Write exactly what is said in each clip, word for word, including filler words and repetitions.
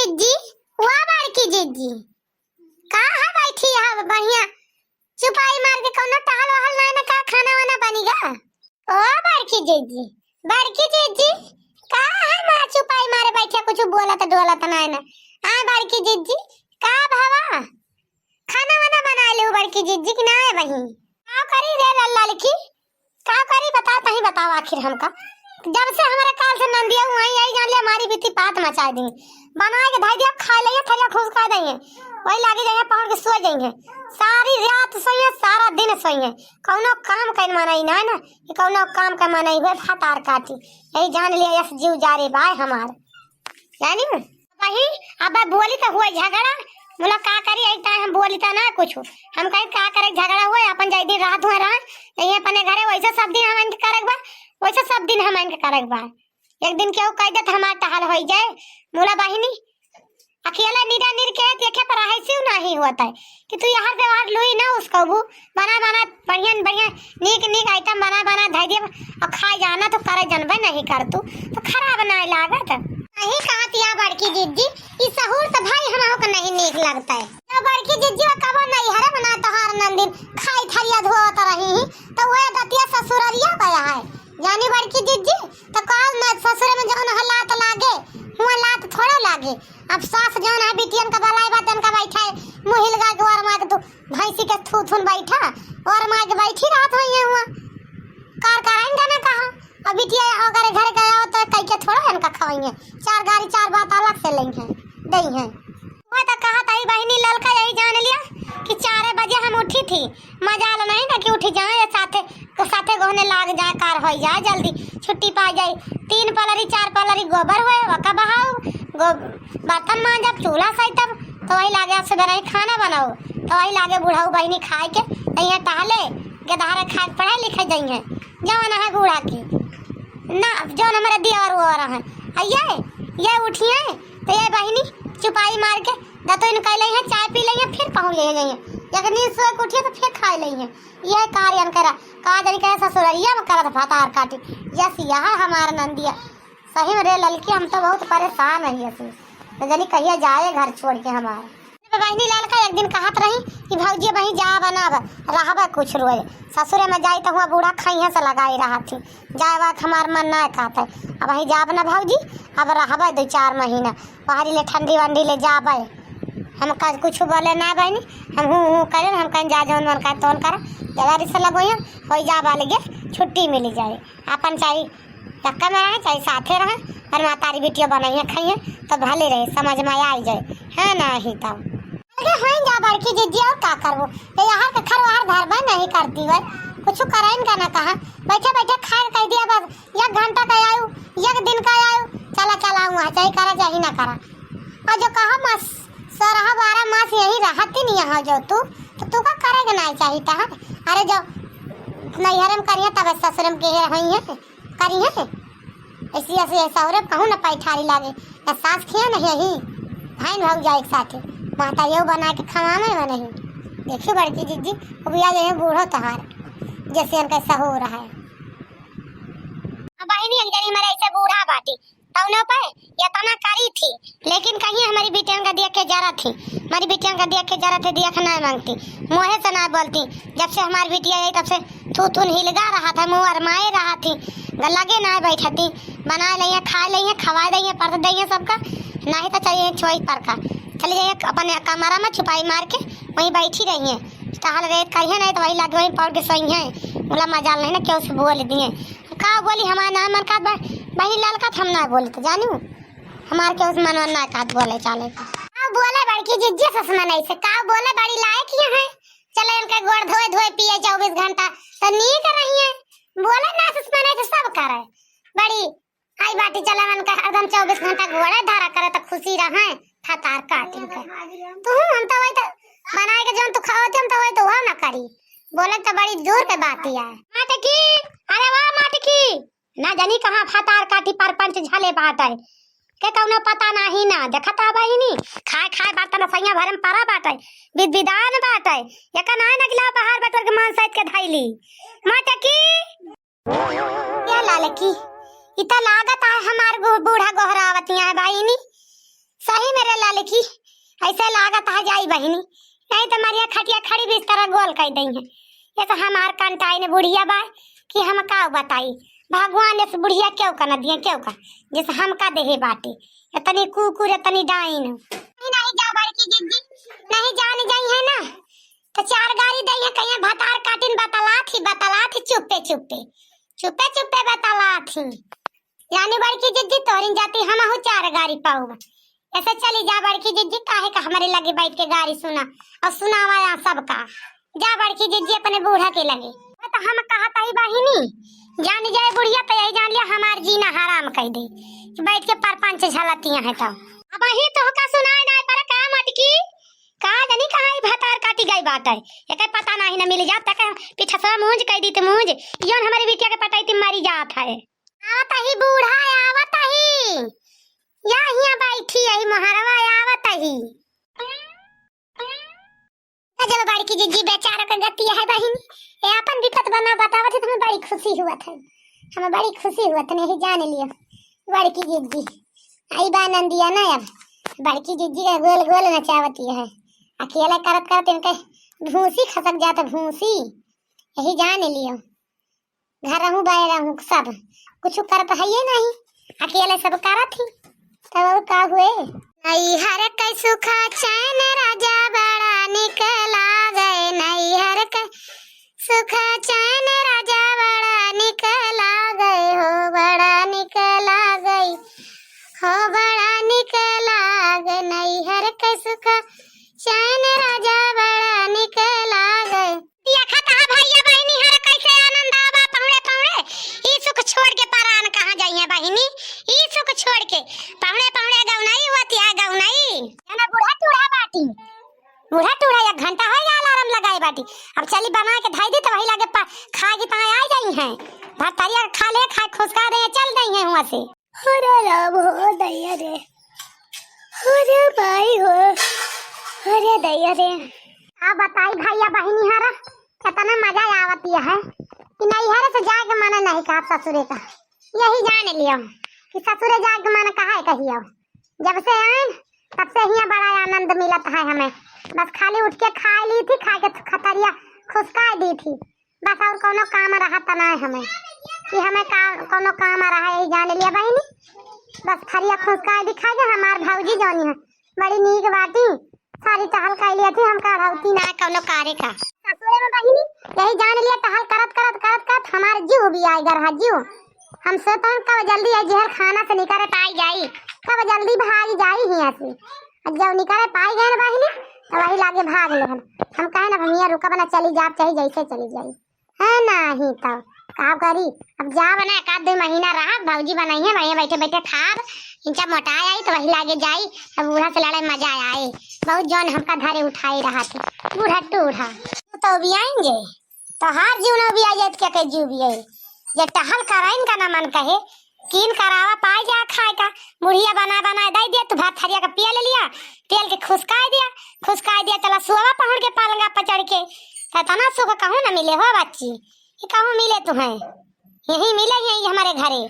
जिज्जी, वा बड़की जिज्जी, का है बैठी है बढ़िया चुपाई मार के, कौनो टहल वहल नाय ना, का खाना वाना बनी गा? ओ बड़की जिज्जी, बड़की जिज्जी, का है माँ चुपाई मारे बैठे, कुछ बोलत डोलत नाय ना? आ बड़की जिज्जी, का भवा? खाना वाना बनाइ लेउ बड़की जिज्जी कि नाय बहिन? का करी रे लल-, ललकी? का करी बताओ, तहीं बताओ आखिर हमका। जब से हमरे काल से नंदिया हुआई आई जान लिया, हमारी बीती पात मचाइ दी। बनाइ के धइ दिया, खाइ लइहे, थरिया खुसकाइ दइहे। वही लागी जइहे, पहुँच के सोइ जइहे। सारी रात सोइहे, सारा दिन सोइहे। कौनो काम कइन मनई नाय ना, कि कौनो काम का मनई हुए, भातार काटी। यही जान लिया, यस जीव जा रे बाय हमार। जानी? वही, अब बोली त हुआ झगड़ा, बोला का करी, एक टाइम हम बोली त ना कुछ। हम कही का करे झगड़ा हुआ, अपन जाई दिन रात हुआ रहा, यही अपने घरे, वैसे सब दिन हम इनके करे के बा, वैसे सब दिन हम इनके करे के बा। एक दिन केहू कह दे त हमार टहल होई जाए, बोला बहिनी, अकेले निरा निर के देखे पर रहे से नहीं होता है कि तू यहाँ से वहाँ लुई ना उसको वो बना बना बढ़िया बढ़िया नीक नीक आइटम बना बना धइ दिया और खाए जाना तो करे जनबे नहीं कर तू तो खराब ना लागत। नहीं कहत या बड़की जिज्जी, ई सहूर तो भाई हमहू के नहीं नीक लगता है। तो बड़की जिज्जी वो कबो नहीं हरे बना तोहार नंदिन खाई थरिया धोवत रही ही तो वह दतिया ससुररिया गया है। जानी बड़की जिज्जी, तो कहल ना ससुरे में जौन है लात लागे, हुआ लात थोड़े लागे। अब सास जौन है बिटियन का बलाई बा, तनका बैठा है, मुँह हिलगा के और मार के तू भैंसी के थू थून बैठा, और मार के बैठी रहत होई है हुआ। कार कराइन का ना कहा, अब बिटिया ओकरे घर गया हो तो कई के थोड़ा इनका खवाई है, चार गारी चार बात अलग से लेई है, देई है। वो तो कहा ताई बहिनी ललका यही जान लिया कि चार बजे हम उठी थी, मजाल नहीं ना कि उठी जाए साथे, साथे गोहने लाग जाए, कार होई जाए, जल्दी छुट्टी पा जाए। तीन पलरी, चार पलरी गोबर होए, वका बहाओ, गो-, बर्तन मांजब, चूल्हा सैतब, तो वही लागे आज से बनाई खाना बनाओ, तो वही लागे बुढ़ऊ बहिनी खाए के, तो यहाँ टहले, गदहारे खाए के पढ़ाई लिखाई जाइए, जवन है बूढ़ा की। ना, जौन हमारे दिया और वो रहा है, आ ये, ये उठिए, तो ये बहिनी चुपाई मार के दतुइन कइ लइहे, चाय पी लइहे, फिर पहुँच ले जाइए। एक नींद सोए के उठिए तो फिर खाए लइहे। यह कार्य अनकरा, का जनी कहे ससुररिया में करत भतार काटी। यस, यह हमार नंदिया। सही में रे ललकी, हम तो बहुत परेशान है यस। तो जनी कहिया जाए घर छोड़ के हमार। बहिनी ललका एक दिन कहत रही कि भौजी वहीं जा बनाब, रहबे कुछ रोए। ससुरे में जाई तो हुआ बूढ़ा खइहे से लगाई रहा थी। जाए वाक हमार मन ना कहत है। अब वहीं जाब ना भौजी, अब रहबे दो चार महीना। बाहरी ले ठंडी वंडी ले जाबे। हम का कुछ बोले ना बहिनी, हम हूँ हूँ करें, हम कहें जा जौन मन करे तौन करा। जवारी से लगोइए, होई जाबा लगे, छुट्टी मिली जाए। अपन चाहे धक्का में रहे, चाहे साथे रहे, पर मातारी बिटिया बनाइए खाइए, तो भले रहे, समझ में आई जाए, है ना? ही तब अरे हाँ जा बड़की जिज्जी, और का करबो? ये यहाँ के खर वहर धरबे नहीं करती है, कुछ करें का ना कहा, बैठे बैठे खाए कह दिया बस। एक घंटा का आयु, एक दिन का आयु, चला चला वहाँ चाहे करा चाहे ना करा। और जो कहा मस सोरह बारह मास यही रहती नहीं यहाँ जो तू, तो तू का करेगा ना चाहिए था? अरे जो नैहर में करिए तब ससुर में के हुई है, करिए। ऐसी ऐसी ससुर में कहूँ ना पैठारी लागे, ना सास खिया ना यही, भाई भाग जाए एक साथे, माता ये बना के खवावे में नहीं। देखियो बड़की जिज्जी, अब या ये बूढ़ो तहार, जैसे इनका सहूर है। अब बहिनी हम जनी मरे ऐसे बूढ़ा बाटी, तौनो पे यतना करी थी, लेकिन कहीं हमारी बिटियन का देख के जरा थी, हमारी बिटियन का देख के जरा थी, देख ना मांगती, मुँहे से ना बोलती। जब से हमारी बिटिया आई तब से थू थून हिलगा रहा था, मुँह अरमाए रहा थी, ग-, लगे ना बैठती, बनाए लइहे, खाए लइहे, खवाए दइहे, परत दइहे सबका, नहीं तो चलिए छोई पर का, चले जाइए अपने कमरा में छुपाई मार के वहीं बैठी रहिए, टहल रेत करिए, नहीं तो वही लगे वहीं पड़ के सोइए, बोला मजाल नहीं ना क्यों से बोल दिए। का बोली हमार ना मन का बा-, बहिनी ललका त हम ना बोली त जानू। हमार के उस मनवा ना का बोले चाले त। का बोले बड़की जिज्जी ससुर नहीं से, का बोले बड़ी लायक ये है। चले इनके गोड़ धोए धोए पिए चउबीस घंटा त नीक रही है। बोले ना ससुर नहीं से सब करे। बड़ी आई बाटी चले मन का एकदम चउबीस घंटा गोड़े धारा करे त खुशी रहे। फतार काटिन के। तू हम तो वही तो बनाए के जौन तू खाओ थे, हम तो वही तो वह ना करी। बोले त बड़ी दूर के बात ही है। माटकी, अरे वाह माटकी। ना जानी कहाँ फतार काटी परपंच झले बाटे। के कौनो पता नाही ना। देखत ह बहिनी, खाए खाए बर्तन सैया भरे में परा बाटे। बिद बिदान बाटे। ये का नाय ना गिलाओ बाहर बटोर के मान सहित के धैली। माटकी। या लालकी, इ त लागत है हमार गो-, बूढ़ा गोहरावतिया है बहिनी। सही में रे कि ऐसे लागत है जाई बहिनी, नहीं तो मरिया खटिया खड़ी बिस्तर गोल कइ दइहैं। ये तो हमार कंटाइन बुढ़िया बा कि हम का बताई, भगवान इस बुढ़िया केउ का न दिए, केउ का, जैसे हमका देहे बाटे, इतनी कुकुर, इतनी डाइन। नहीं, नहीं जा बड़की जिज्जी, नहीं जान जाइहैं ना, तो चार गारी दइहैं, कहिहैं भतार काटिन बतलात ही, बतलात ही, चुप्पे चुप्पे, चुप्पे चुप्पे बतलात ही। जानी बड़की जिज्जी, तोहरिन जाति हमहू चार गारी पाउब। ऐसे चली जा बड़की जिज्जी, काहे का हमरे लगे बैठ के गारी सुना और सुनावा या सबका। जा बड़की जिज्जी अपने बूढ़ा के लगे। वो तो हम कहत ही बहिनी, जान जाए बुढ़िया तो यही जान लिया हमार जीना हराम कइ दे कि बैठ के परपंच झलतिया है तो। अबहीं तोहका सुनाए नाहीं पड़े का मटकी? का जानी कहाँ ई भतार काटी गइ बाटे, एके पता नाहीं न मिल जात, तके पिठसवा मूंज कइ दीत मूंज, यौन हमरी बिटिया के पटइती मरी जात है। आवत ही बूढ़ा, आवत ही। या हियां बैठी, यही मोहरवा आवत ही। जब बड़की जिज्जी बेचारा के गति है बहिनी, ए आपन विपत बना बतावत ही, तो हमें बड़ी खुशी हुअत है, हमें बड़ी खुशी हुअत, नहीं जान लियो। बड़की जिज्जी आई बा नंदिया ना, अब बड़की जिज्जी का गोल गोल नचावती है। अकेले करत करत इनके भूसी खसक जात, भूसी। यही जान लियो। घर रहूं, बाय रहूं, सब कुछ करत है ये नहीं, अकेले सब करत ही। तब और का हुए? नैहर के सुख चैन राजा बड़ा निक लागे, नैहर के सुख चैन राजा बड़ा निक लागे हो, बड़ा निक लागे हो, बड़ा निक लागे, नैहर के सुख चैन राजा बड़ा निक लागे। देखत हा भैया बहिनी हर कैसे आनंद आवा पहुड़े पहुड़े। ई सुख छोड़ के परान कहाँ जाइए बहिनी, ई सुख छोड़ के पहुड़े पहुड़े गौनई होती है, गौनई। जाना बूढ़ा टूढ़ा बाटी, बूढ़ा टूढ़ा एक घंटा होइगा अलार्म लगाए बाटी। अब चली बना के धई दी तो वही लागे पा-, खाए की पाए आ जाई हैं। भरतरिया खा ले, खाए खुसका दे, चल दई हैं हुआं से। अरे राम हो दैया रे, अरे माई हो, अरे दैया रे। का बताई भैया बहिनी हरा, कितना मजा आवत है कि नैहर से जाए के मन नहीं कहा ससुरे का। यही जान लियो कि ससुरे जाए के मन कहा है कहियो। जब से आए तब से हियां बड़ा आनंद मिलत है हमें। बस खाली उठ के खाए ली थी, खा के खतरिया खुसकाए दी थी, बस और कोनो काम रहत ना हमें कि हमें का, कोनो काम रहा, यही जान लिया बहिनी। बस थरिया खुसका दिखाई दे, हमार भौजी जौनी है बड़ी नीक बाटी, सारी टहल कइ लिया थी, हमका अढ़ौती ना कोनो कारे का। ससुरे में बहिनी यही जान लिया, टहल करत करत करत करत हमार जीव भी आई गरहा जीव। हम सोचन कब जल्दी आई जहर खाना से निकरे पाई जाई, कब जल्दी भाग जाई हियां से। अब जब निकरे पाई गए ना बहिनी, तो वही लागे भाग ले हम। हम कहे ना भैया रुका बना चली जाब, चाहे जैसे चली जाई। है नाही तो का करी, अब जाब ना, एक आध दो महीना रहब, भौजी बनाई है, वहीं बैठे बैठे खाब, इंचा मोटा आई तो वही लागे जाई। अब बूढ़ा से लड़ाई मजा आए, बहुत जौन हमका धरे उठाए रहा थी, बूढ़ा टूढ़ा। तो भी आएंगे, तो हार जीव ना भी आ जाए, तो क्या कहे जीव भी आई, जे टहल कराइन का ना मन कहे, कीन करावा पाए जा खाए का, बुढ़िया बना बना दे दिया, तू भात थरिया का पिया ले लिया, तेल के खुसकाए दिया, खुसकाए दिया, चला सुआवा पहुड़ के पालंगा पर चढ़ के, तो इतना सुख कहूँ न मिले हो बच्ची, ये कहूँ मिले तुम्हें, यही मिले, यही हमारे घरे,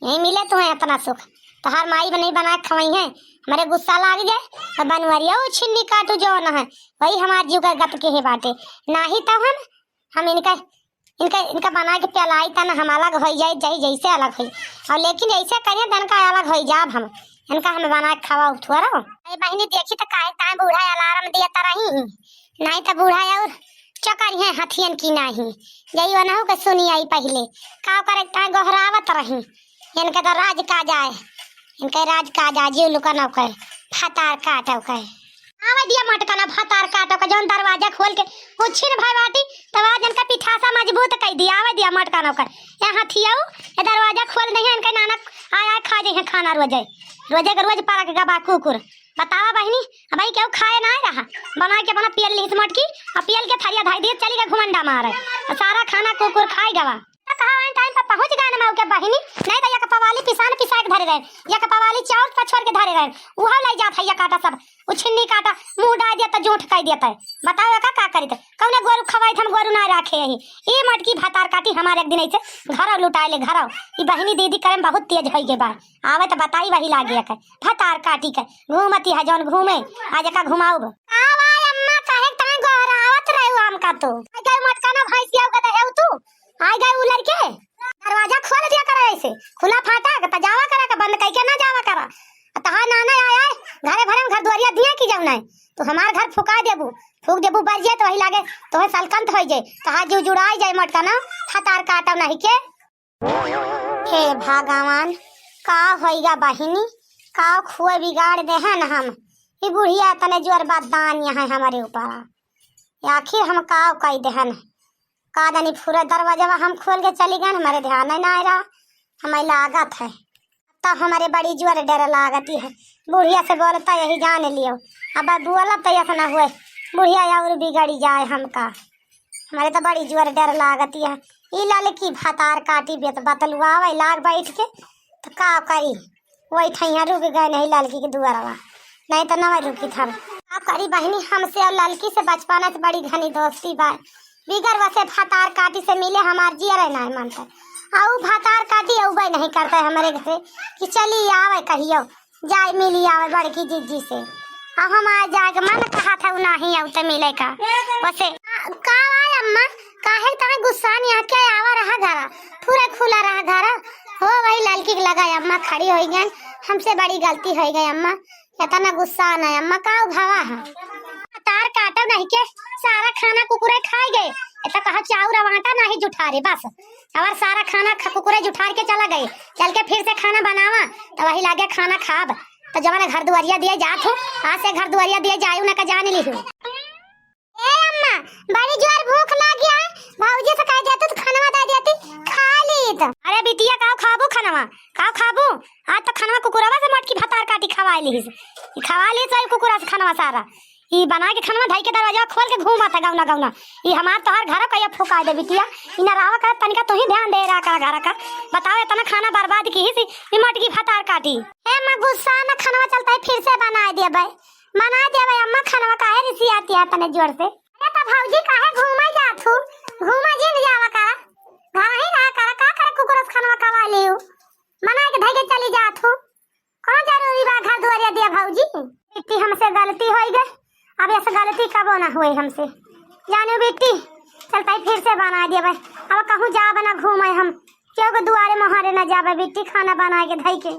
यही मिले तुम्हें इतना सुख। तोहार माई नहीं बना के खवाई है, हमारे गुस्सा लाग जाए, तो बनवरिया उ छिन्नी काटू जो न है, वही हमार जीव का गत के है बाटे, नाही तो हम, हम इनका इनका, इनका बना के पिलाई तना हम अलग होई जाई, जाई जैसे अलग होई। और लेकिन ऐसे करिए त इनका अलग होई जाब हम। इनका हमें बना के खवाओ थोड़ा। अरे बहिनी देखी त काहे ताए बूढ़ा अलार्म दिया त रही। नहीं त बूढ़ा और चकरिए हथियन की नाही। यही वनहु के सुनी आई पहले। का करे ताए गोहरावत रही। इनके तो राज का जाए, इनके राज का जाए, जीव लुकन ओके, फतार काट ओके। आवे दिया मटकना फतार काट ओके, जौन दरवाजा खोल के उछिन भय बाटी, तब आज इनका पिठासा मजबूत कई दिया। आवे दिया मटकना ओके, यहाँ थियाऊ, ये दरवाजा खोल दे, इनके नाना आय आय खा जाइए खाना रोजे, रोजे के रोज परक गबा कुकुर। बतावा बहिनी, अब भाई केहू खाए ना रहा, बना के अपना पियल लीस मटकी, और पियल के थरिया धाई दिए, चली गए घुमंडा मारे, और सारा खाना कुकुर खाई गवा। कहा टाइम पर पहुँच गए ना मऊ के बहिनी, नहीं तो एक पवाली पिसान पिसाए के धरे रहे, एक पवाली चाउर पछोर के धरे रहे, उहो लाई जात है ये काटा सब, उ छिन्नी काटा मुँह डाल दिया तो जूठ कह देता है। बताओ एका का करी तो, कौने गोरू खवाई हम गोरू ना रखे यही। ई मटकी भतार काटी हमारे एक दिन ऐसे घरौ लुटाए ले घरौ। ई बहिनी दीदी करे में बहुत तेज होई गे बा। आवे तो बताई वही लागे के। भतार काटी के घूमती है जौन घूमे, आज एका घुमाउब। का भाई अम्मा, काहे ताई गोहरावत रहू हमका तू? आई गए मटका ना भैंसिया के दहेउ तू। आई गए उ लड़के, दरवाजा खोल दिया करे ऐसे, खुला फाटक, त जावा करे के, बंद कइके ना जावा करा। आ तहार नाना आए, आए, घरे भरे में घर दुआरिया दिए कि जाऊ नहीं, तू हमार घर फुका देबू, फूक देबू, बर जाए तो वही लागे, तोहे सलकंत होई जाए, तहार जीव जुड़ाई जाए मटका ना, भतार काटब नहीं के। हे भगवान, का होइगा बहिनी, का खुए बिगाड़ देहन हम। ई बुढ़िया तने जोर बा दान यहाँ हमारे ऊपर। आखिर हम का कई देहन। का जानी पूरा दरवाजा हम खोल के चली गए, हमारे ध्यान नहीं ना आए रहा, हमें लागत है। तब हमारे बड़ी जोर डर लागती है। बुढ़िया से बोलता यही जान लियो, अब बोलब तो ऐसा ना हुए, बुढ़िया और बिगड़ी जाए हमका। हमारे तो बड़ी जोर डर लागती है। ई ललकी भतार काटी बेत बतलुआवे लाग बैठ के, तो का करी, वही ठैया रुक गए नहीं ललकी के दुआरवा, नहीं तो नवा रुकी था। का करी बहिनी, हमसे और ललकी से बचपना से बड़ी घनी दोस्ती बा। बिगर वसे भतार काटी से मिले हमार जियरे नहीं मनता। आऊ भतार काटी अउबे नहीं करता है हमारे घरे कि चली आवे कहियो, जाए मिली आवे बड़की जिज्जी से। अब हमार जाए के मन कहा था, उ नहीं आऊ तो मिले का। वसे का आए अम्मा, काहे तमे गुस्सा नहीं आके आवा रहा घरा, पूरा खुला रहा घरा। हो वही ललकी के लगा अम्मा खड़ी होई गन, हमसे बड़ी गलती होई गई अम्मा। इतना गुस्सा ना अम्मा, का उभावा है? तार काटब नहीं के, सारा खाना कुकुरे खाए गए। इतना कहा चाउर अब आटा नहीं जुठारे, बस हमार सारा खाना ख-, कुकुरे जुठार के चला गए। चल के फिर से खाना बनावा, तो वही लागे खाना खाब। तो जवन घर दुआरिया दिए जात हो, आज से घर दुआरिया दिए जाए, उन्हें का जान ली हो। ए अम्मा, बड़ी जोर भूख लागी है, भौजी से कह देती तो खानवा दे देती, खा लीत। अरे बिटिया, काव खाबू खानवा, काव खाबू? आज तो खानवा कुकुरवा से मटकी भतार काटी खवाए लीस। ई खवा लीस ई कुकुरा से खानवा सारा। ई बना के खानवा धई के दरवाजा खोल के घूमत है गौना गौना। ई हमार तोहार घर कहिया फुका दे बिटिया। ई ना रहा कर तनिका तू ही ध्यान दे रहा कर घर का। बताओ इतना खाना बर्बाद की ही सी, ई मटकी भतार काटी। ए अम्मा गुस्सा ना, खानवा चलता है फिर से बना देबे। बना देबे अम्मा खानवा, काहे रिसियाती है तने जोर से? अरे तो भौजी काहे घूमे जात हूँ? घूमे जिन जावा करा, घर ही रहा करा, का करे कुकुरस खानवा खवा लियो? बना के धई के चली जात हूँ। कौन जरूरी बा घर दुआरिया दिया भौजी? बिट्टी हमसे गलती होई गई, अब ऐसे गलती कबो ना हुए हमसे। जानियो बिट्टी, चलता ही फिर से बना देबे। अब कहूँ जाबे ना घूमे हम, केहू के दुआरे मोहारे ना जाबे बिट्टी, खाना बना के धई के।